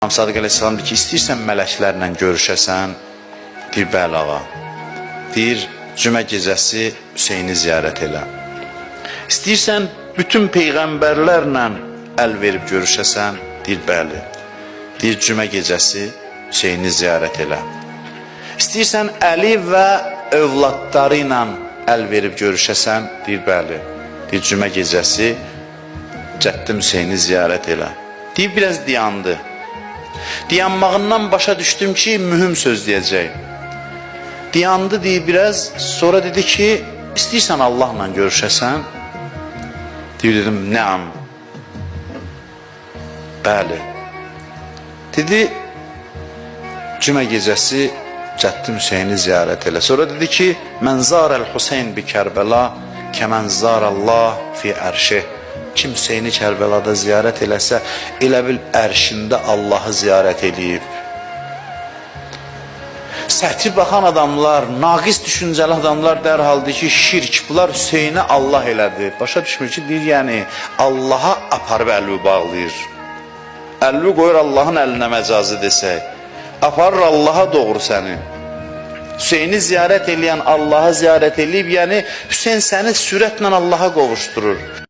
İmam Sadiq əleyhissalam deyir ki, istəyirsən mələklərlə görüşəsən? Deyir, bəli ağa. Deyir, cümə gecəsi Hüseyni ziyarət elə. İstəyirsən bütün peyğəmbərlərlə əl verib görüşəsən? Deyir, bəli. Deyir, cümə gecəsi Hüseyni ziyarət elə. İstəyirsən Əli və övladları ilə əl verib görüşəsən? Deyir, bəli. Deyir, cümə gecəsi cəddim Hüseyni ziyarət elə. Deyir, biraz dayandı. Dayanmağından başa düşdüm ki, mühüm söz deyəcək. Dayandı deyir biraz, sonra dedi ki, istəyirsən Allahla görüşəsən? Deyir, dedim, nəm. Bəli. Dedi, cümə gecəsi cəddim Hüseyni ziyarət elə. Sonra dedi ki, mən zarəl Hüseyn bi Kərbəla, kəmən zarallah fi ərşih. Kim Hüseyni Kərbəlada ziyarət eləsə, elə bil ərşində Allahı ziyarət eləyib. Səthi baxan adamlar, naqis düşüncəli adamlar dərhal deyir ki, şirk, bunlar Hüseynə Allah elədi. Başa düşmür ki, deyir, yəni Allaha aparıb əlvi bağlayır. Əlvi qoyur Allahın əlinə məcazi desək. Aparır Allaha doğru səni. Hüseyni ziyarət eləyən Allahı ziyarət eləyib, yəni Hüseyn səni sürətlə Allaha qovuşdurur.